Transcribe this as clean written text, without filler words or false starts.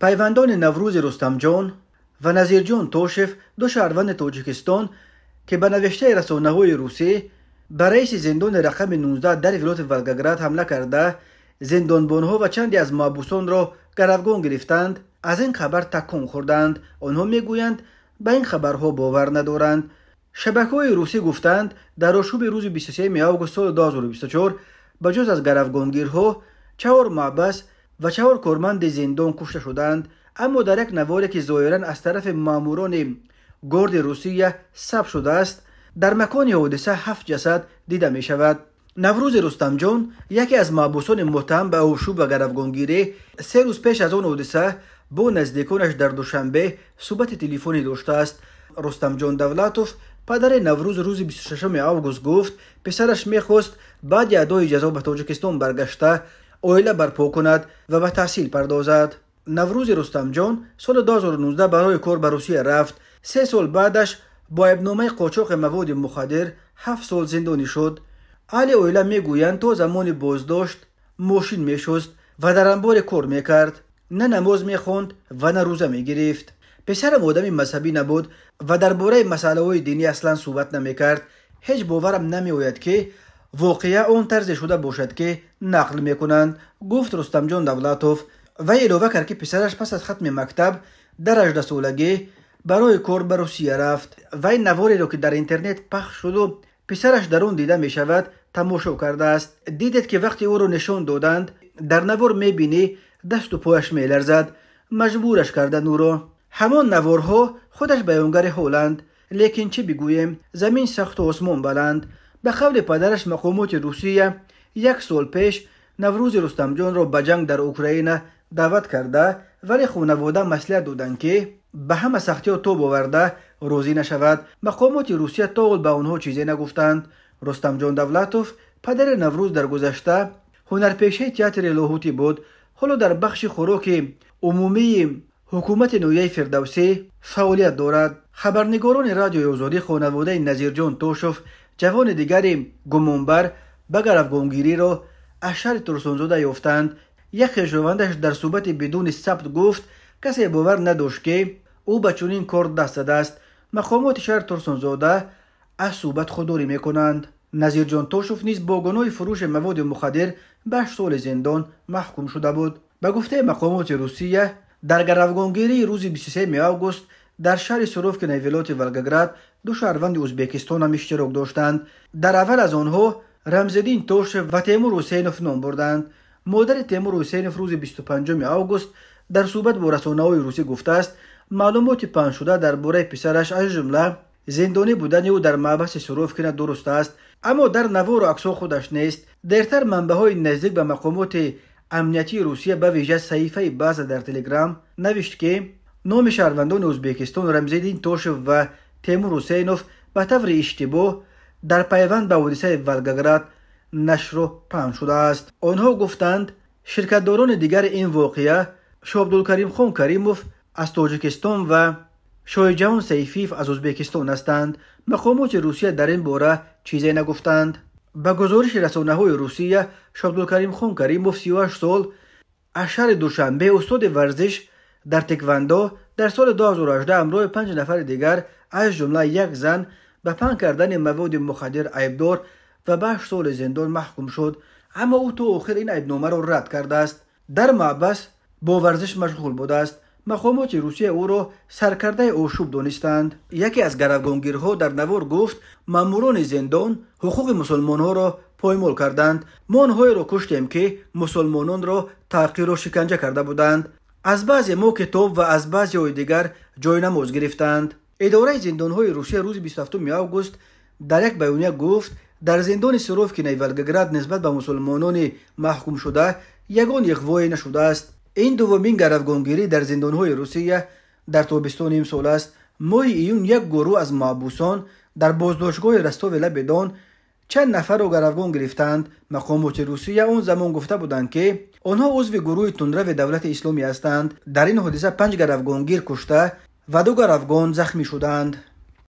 Пайвандони Наврӯзи Рустамҷон ва Назирҷон Тошев, ду шаҳрванди Тоҷикистон, ки ба навиштаи расонаҳои русӣ ба раиси зиндони рақами 19 дар вилояти Волгоград ҳамла карда, зиндонбонҳо ва чанде аз маҳбусонро гаравгон гирифтанд, аз ин хабар такон хӯрданд. Онҳо мегӯянд, ба ин хабарҳо бовар надоранд. Шабакаҳои русӣ гуфтанд, дар ошӯби рӯзи 23 август соли 2024 ба ҷуз аз гаравгонгирҳо 4 маҳбас ва 4 корманди зиндон кушта шуданд. Аммо дар як наворе, ки зоҳиран аз тарафи маъмурони горди Русия сабт шудааст, дар макони ҳодиса 7 ҷасад дида мешавад. Наврӯзи Рустамҷон, яке аз маҳбусони муттаҳам ба ошӯб ва гаравгонгирӣ, 3 рӯз пеш аз он ҳодиса бо наздиконаш дар Душанбе суҳбати телефонӣ доштааст. Рустамҷон Давлатов, падари Наврӯз, рӯзи 26 август гуфт, писараш мехост баъди адои ҷазо ба Тоҷикистон баргашта, оила барпо кунад ва ба таҳсил пардозад. Наврӯзи Рустамҷон соли 2019 барои кор ба Русия рафт. 3 сол баъдаш бо айбномаи қочоқи маводи мухаддир 7 сол зиндонӣ шуд. Аҳли оила мегӯянд, то замони боздошт мошин мешуст ва дар анборе кор мекард. На намоз мехонд ва на рӯза мегирифт. Писарам одами мазҳабӣ набуд ва дар бораи масъалаҳои динӣ аслан суҳбат намекард. Ҳеҷ боварам намеояд, ки воқеа он тарзе шуда бошад, ки нақл мекунанд, гуфт Рустамҷон Давлатов. Вай илова кард, ки писараш пас аз хатми мактаб дар 18-солагӣ барои кор ба Русия рафт. Вай навореро, ки дар интернет пахш шуду писараш дар он дида мешавад, тамошо кардааст. Дидед, ки вақте ӯро нишон доданд, дар навор мебинӣ дасту пояш меларзад. Маҷбураш карданд ӯро. Ҳамон наворҳо худаш баёнгари ҳоланд. Лекин чӣ бигӯем, замин сахту осмон баланд. Ба қавли падараш, мақомоти Русия 1 сол пеш Наврӯзи Рустамҷонро ба ҷанг дар Украина даъват карда, вале хонавода маслиҳат доданд, ки ба ҳама сахтиҳо тоб оварда розӣ нашавад. Мақомоти Русия то ҳол ба онҳо чизе нагуфтанд. Рустамҷон Давлатов, падари Наврӯз, дар гузашта ҳунарпешаи театри Лоҳутӣ буд. Ҳоло дар бахши хӯроки умумии ҳукумати ноҳияи Фирдавсӣ фаъолият дорад. Хабарнигорони Радиои Озодӣ хонаводаи Назирҷон Тошев, ҷавони дигари гумонбар ба гаравгонгириро аз шаҳри Турсунзода ёфтанд. Як хешовандаш дар суҳбати бидуни сабт гуфт, касе бовар надошт, ки ӯ ба чунин кор даст задааст. Мақомоти шаҳри Турсунзода аз суҳбат худдорӣ мекунанд. Назирҷон Тошев низ бо гуноҳи фурӯши маводи мухаддир ба 8 соли зиндон маҳкум шуда буд. Ба гуфтаи мақомоти Русия, дар гаравгонгирии рӯзи 23 август дар шаҳри Суровкинаи вилояти Волгоград ду шаҳрванди Ӯзбекистон ҳам иштирок доштанд. Дар аввал аз онҳо Рамзиддин Тошев ва Темур Ҳусейнов ном бурданд. Модари Темур Ҳусейнов рӯзи 25 август дар суҳбат бо расонаҳои русӣ гуфтааст, маълумоти паҳншуда дар бораи писараш, аз ҷумла зиндонӣ будани ӯ дар маҳбаси Суровкина, дуруст аст, аммо дар навору аксҳо худаш нест. Дертар манбаъҳои наздик ба мақомоти амниятии Русия, ба вижа саҳифаи База дар Телеграм, навишт, ки номи шаҳрвандони Ӯзбекистон Рамзиддин Тошев ва Темур Ҳусейнов ба таври иштибоҳ дар пайванд ба ҳодисаи Волгоград нашру паҳн шудааст. Онҳо гуфтанд, ширкатдорони дигари ин воқеа Шоабдулкаримхон Каримов аз Тоҷикистон ва Шоҳиҷаҳон Сайфиев аз Ӯзбекистон ҳастанд. Мақомоти Русия дар ин бора чизе нагуфтанд. Ба гузориши расонаҳои Русия, Шоабдулкаримхон Каримов 38 сол аз шаҳри Душанбе, устоди варзиш дар теквандо, дар соли 2018 ҳамроҳи 5 нафари дигар, аз ҷумла як зан, ба паҳн кардани маводи мухаддир айбдор ва ба 8 соли зиндон маҳкум шуд. Аммо ӯ то охир ин айбномаро рад кардааст. Дар маҳбас бо варзиш машғул будааст. Мақомоти Русия ӯро саркардаи ошӯб донистанд. Яке аз гаравгонгирҳо дар навор гуфт, маъмурони зиндон ҳуқуқи мусулмонҳоро поймол карданд. Мо онҳоеро куштем, ки мусулмононро таҳқиру шиканҷа карда буданд. Аз баъзе мо китоб ва аз баъзеҳои дигар ҷойнамоз гирифтанд. Идораи зиндонҳои Русия рӯзи 27 август дар як баёния гуфт, дар зиндони Суровкинаи Волгоград нисбат ба мусулмонони маҳкумшуда ягон иғвое нашудааст. Ин дуввумин гаравгонгирӣ дар зиндонҳои Русия дар тобистони имсол аст. Моҳи июн як гурӯҳ аз маҳбусон дар боздоштгоҳи Ростови лаби Дон чанд нафарро гаравгон гирифтанд. Мақомоти Русия он замон гуфта буданд, ки онҳо узви гурӯҳи тундрави Давлати Исломӣ ҳастанд. Дар ин ҳодиса 5 гаравгонгир кушта ва 2 гаравгон захмӣ шуданд.